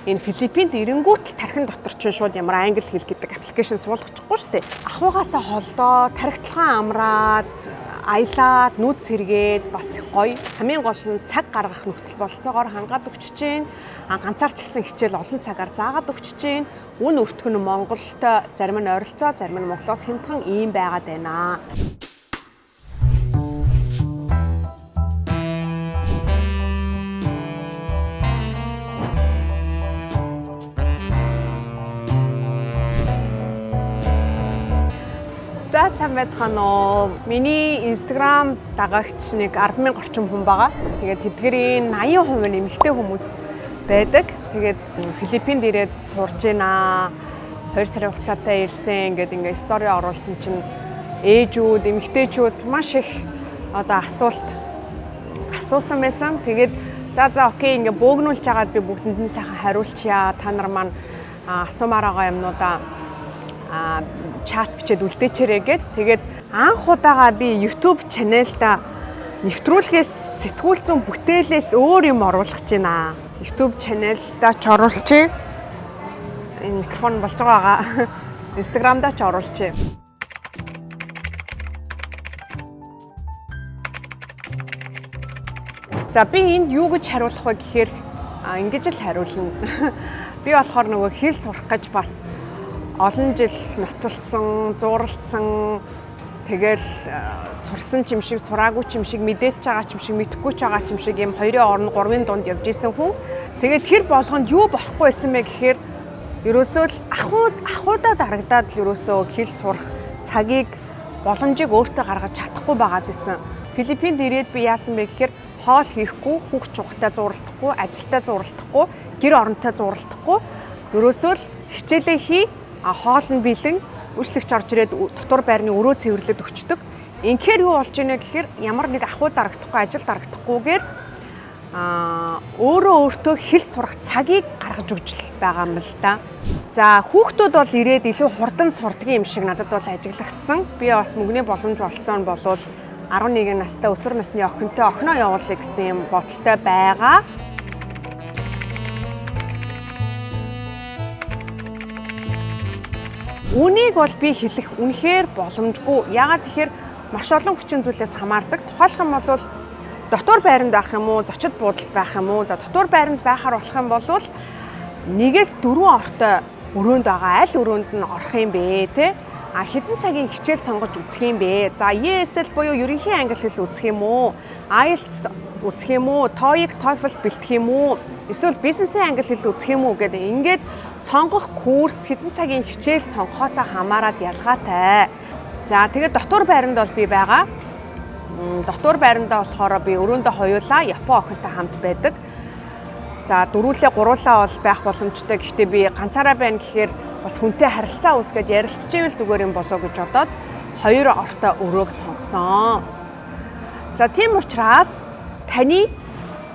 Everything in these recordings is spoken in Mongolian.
Энэ Филиппинд ирэнгүүт л тархин дотор чинь шууд ямар англи хэл гэдэг application суулгачихгүй шүү дээ. Ахуйгаасаа холдоо, тархиталгаан амраад, аялаад, нүд сэргээд бас их гоё. Хамгийн гол нь цаг гаргах нөхцөл бололцоогоор хангаад өгч чинь, ганцаарчилсан хичээл олон цагаар заагаад өгч чинь. Үн өртгөн Монголтой зарим нь ойролцоо, зарим нь Монголоос хямдхан ийм байгаад байна. За, сайн байцгаана уу. Миний Instagram дагагч нэг 10,000 орчим хүн байгаа. Тэгээд тэдгэрийн 80% нь эмэгтэй хүмүүс байдаг. Тэгээд Филиппинд ирээд сурж байна. 2 сарын хугацаатай ирсэн ингээд ингээ story оруулсан чинь ээжүүд, эмэгтэйчүүд маш их одоо асуулт асуусан байсан. Тэгээд за okay, ингээ бөөгнүүлж агаад би бүгдэнд нь сайхан хариулчаа. Та нар маань асуумаар байгаа юмнуудаа чат бичээд үлдээчээрэй гэд. Тэгээд анх удаага би YouTube channel-да нэвтрүүлгээс сэтгүүлцэн бүтээлээс өөр юм оруулах гэж байна. YouTube channel-да ч оруулчих. Энэ микрофон болж байгаа. Instagram-да ч оруулчих. За, би энд юу гэж хариулах вэ гэхээр ингэж л хариулна. Би болохоор нөгөө хэл сурах гэж бас олон жил ноцолдсон, зууралдсан, тэгэл сурсан ч юм шиг, сураагүй ч юм шиг, мэдээж байгаа ч юм шиг, мэдэхгүй ч байгаа ч юм шиг юм хоёрын орон, гурвын дунд явж исэн хүн. Тэгээд тэр болгонд юу болохгүй байсан бэ гэхээр ерөөсөө л ахуйдаа дарагдаад л ерөөсөө хэл сурах цагийг, боломжийг өөртөө гаргаж чадахгүй байгаад исэн. Филиппинд ирээд би яасан бэ гэхээр хоол хийхгүй, хүүхд чухтай зууралдахгүй, ажилдаа зууралдахгүй, гэр оронтой зууралдахгүй, ерөөсөө л хичээлээ хий, хоол нь бэлэн, үйлчлэгч орж ирээд дотор байрны өрөө цэвэрлээд өгчдөг. Инхээр юу болж ийнэ гэхээр ямар нэг ахуй дарагдахгүй, ажил дарагдахгүйгээр өөрөө өөртөө хэл сурах цагийг гаргаж өгч байгаа юм л да. За, хүүхдүүд бол ирээд илүү хурдан сурдгийн юм шиг надад бол ажиглагдсан. Би бас мөнгөний боломж болцоо нь болвол 11 настай өсвөр насны охинтой охиноо явуулъя гэсэн юм бодолтой байгаа. Үнийг бол би хэлэх үнэхээр боломжгүй. Яагаад тэгэхээр маш олон хүчин зүйлээс хамаардаг. Тухайлах юм бол дотор байранд байх юм уу, зочид буудалд байх юм уу? За, дотор байранд байхаар болох юм бол нэгээс дөрвөн ортой өрөөнд байгаа аль өрөөнд нь орох юм бэ, те? А хэдэн цагийн хичээл сонгож үзэх юм бэ? За, ESL буюу ерөнхий англи хэл үзэх юм уу? IELTS үзэх юм уу? TOEIC, TOEFL бэлтгэх юм уу? Эсвэл бизнесийн англи хэл үзэх юм уу гэдэг ингээд сонгох курс, хэдэн цагийн хичээл сонгохоос хамаарат ялгаатай. За, тэгээд дотор байранд бол би байгаа. Дотор байрандаа болохоор би өрөөндөө хоёулаа Япон охинтой хамт байдаг. За, дөрвүүлээ гуруулаа бол байх боломжтой. Гэхдээ би ганцаараа байна гэхээр бас хүнтэй харилцаа үүсгээд ярилцчихвэл зүгээр юм болоо гэж бодоод хоёр ортой өрөөг сонгосон. За, тийм учраас таны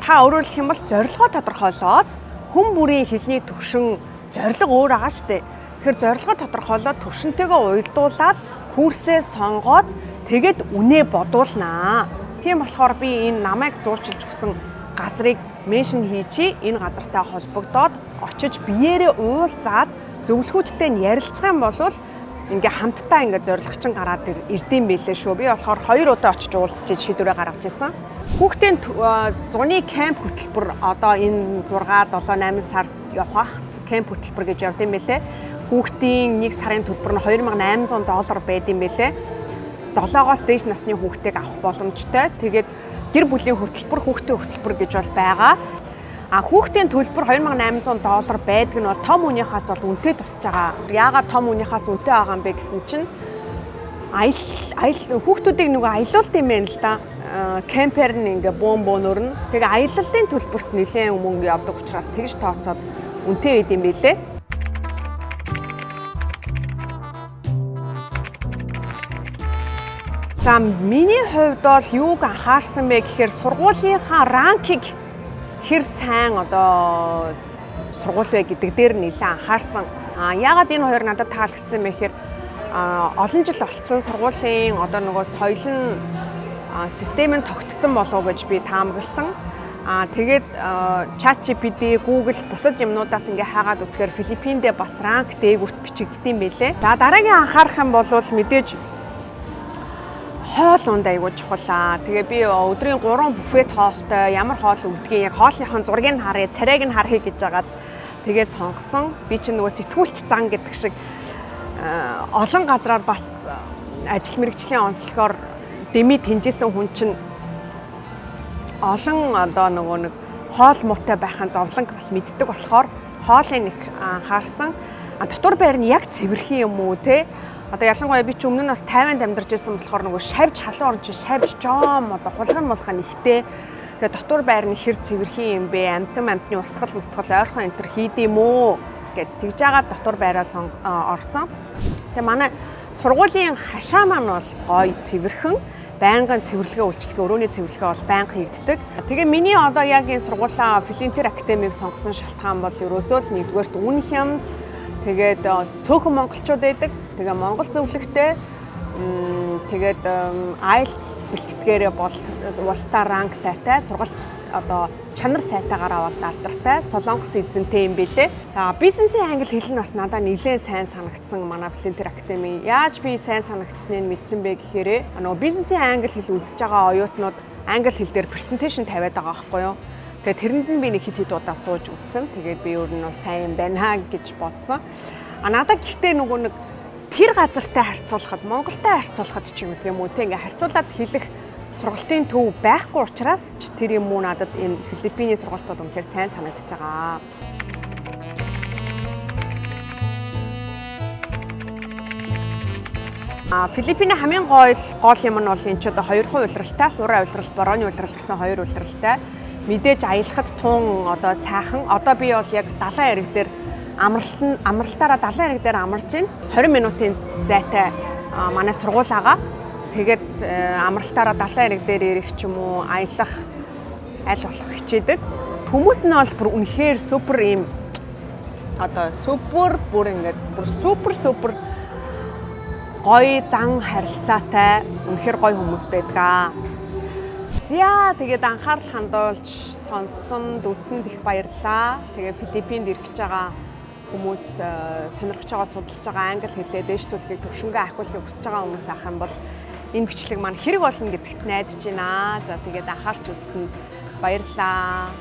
та өөрөөр хэлэх юм бол зорилгоо тодорхойлоод, хүн бүрийн хэлний төвшин, зорилго өөр байгаа шүү дээ. Тэгэхээр зорилгоо тодорхойлоод, төвшөнтэйгөө уялдуулаад курсээ сонгоод тэгээд үнэ бодуулнаа. Тийм болохоор би энэ намайг зуучилж өгсөн газрыг mention хийчи, энэ газартай холбогдоод очиж биеэрээ уулзаад зөвлөхүүдтэй нь ярилцах юм бол ингээ хамтдаа ингээ зорилгочин гараад ирдэм байлээ шүү. Би болохоор хоёр удаа очиж уулзч шийдвэрээ гаргаж ирсэн. Хүүхдийн зуны camp хөтөлбөр одоо энэ 6, 7, 8 сард явах camp хөтөлбөр гэж явд юм байлээ. Хүүхдийн нэг сарын төлбөр нь 2800 доллар байд юм байлээ. 7-оос дээш насны хүүхдийг авах боломжтой. Тэгээд гэр бүлийн хөтөлбөр, хүүхдийн хөтөлбөр гэж бол байгаа. А хүүхдийн төлбөр 2800 доллар байдаг нь бол том хүнийхээс бол үнэтэй тусч байгаа. Яагаад том хүнийхээс үнэтэй байгаа юм бэ гэсэн чинь аялал аялал хүүхдүүдийг нөгөө аялуулт юм байна л да. Camp ээр нь ингээ бөөн бөөнөр нь. Тэгээ аяллалын төлбөрт нэлээд мөнгө явдаг учраас тэгж тооцоод үнэтэй байд юм билээ. За, миний хувьд бол юуг анхаарсан бэ гэхээр сургуулийнхаа rank ийг хэр сайн одоо сургууль вэ гэдэг дээр нэлээд анхаарсан. А яагаад энэ хоёр надад таалагдсан бэ гэхээр олон жил болцсон сургуулийн одоо нөгөө соёл нь, систем нь тогтцсон болов уу гэж би таамагласан. Тэгээд ChatGPT, Google бусад юмнуудаас ингээ хайгаад үзэхээр Филиппиндээ бас rank дээгүүрт бичигддэм байлээ. За, дараагийн анхаарах юм бол мэдээж хоол унд аягүй чухал аа. Тэгээ би өдрийн 3 буфет хоолтой ямар хоол өгдгийг яг хоолныхон зургийг нь харъя, царайг нь харъя гэж жагаад тэгээд сонгосон. Би чинь нөгөө сэтгүүлч зан гэдэг шиг олон газраар бас ажил мэргэжлийн онцлогоор дэмий тэнжсэн хүн чинь олон одоо нөгөө нэг хоол муутай байхын зовлонг бас мэддэг болохоор хоолыг нэг анхаарсан. Дотор байр нь яг цэвэрхэн юм уу те? Одоо ялангуяа би ч өмнө нь бас Тайванд амьдарч байсан болохоор нөгөө шавж халуун орон чи шавж жоом одоо хулган мулган ихтэй. Тэгээ дотор байр нь хэр цэвэрхэн юм бэ? Амтан амтны устгал мустгал ойрхон энэ төр хийдэм үү гэд тэгж жагаад дотор байраа орсон. Тэгээ манай сургуулийн хашаа маань бол гоё цэвэрхэн, байнгын цэвэрлэгээ үйлчлэгээ, өрөөний цэвэрлэгээ бол байнга хийгддэг. Тэгээ миний одоо яг энэ сургуулаа Флинтер академиг сонгосон шалтгаан бол ерөөсөө л нэгдүгээрт үн хямд, тэгээд цөөхөн монголчууд байдаг. Тэгээ монгол зөвлөгтэй, тэгээд IELTS бэлтгэдгээрээ бол улсдаа rank сайтай, сургалт одоо чанар сайтайгаараа бол алдартай, Солонгос эзэнтэй юм бэлээ. За, бизнесийн англи хэл нь бас надад нэлээд сайн санагдсан манай Флинтер академи. Яаж би сайн санагдсныг мэдсэн бэ гэхээр нөгөө бизнесийн англи хэл үзэж байгаа оюутнууд англи хэл дээр presentation тавиад байгаа байхгүй юу? Тэгээ тэрэнд нь би нэг хэд хэд удаа сууж үзсэн. Тэгээд би өөр нь сайн юм байна гэж бодсон. А надад гэхдээ нөгөө нэг тэр газартай харьцуулахад, Монголтой харьцуулахад ч юм юм уу те, ингээ харьцуулаад хэлэх сургалтын төв байхгүй учраас ч тэр юм уу, надад энэ Филиппиний сургалт бол үнэхээр сайн санагдаж байгаа. Филиппиний хамгийн гоё гол юм нь бол энэ ч одоо хоёр улиралтай, хуурай улирал, борооны улирал гэсэн хоёр улиралтай. Мэдээж аялахад тун одоо сайхан. Одоо би бол яг далайн эрэг дээр амралт нь амралтаараа далайн эрэг дээр амарч байна. 20 минутын зайтай манай сургууль байгаа. Тэгээд амралтаараа далайн эрэг дээр ирэх ч юм уу, аялах аль болох хичээдэг. Хүмүүс нь бол бүр үнэхээр супер ийм одоо супер бүр ингээд бүр супер супер гоё зан харилцаатай, үнэхээр гоё хүмүүс байдаг. За, тэгээд анхаарал хандуулж сонссон, үзсэнд их баярлалаа. Тэгээд Филиппинд ирэх гэж байгаа хүмүүс, сонирхож байгаа, судалж байгаа, англи хэлээ дээшлүүлэхийг, төвшөнгөө ахиулахыг хүсэж байгаа хүмүүс ах юм бол энэ бичлэг маань хэрэг болно гэдэгт найдаж байна. За, тэгээд анхаарч үзсэнд баярлалаа.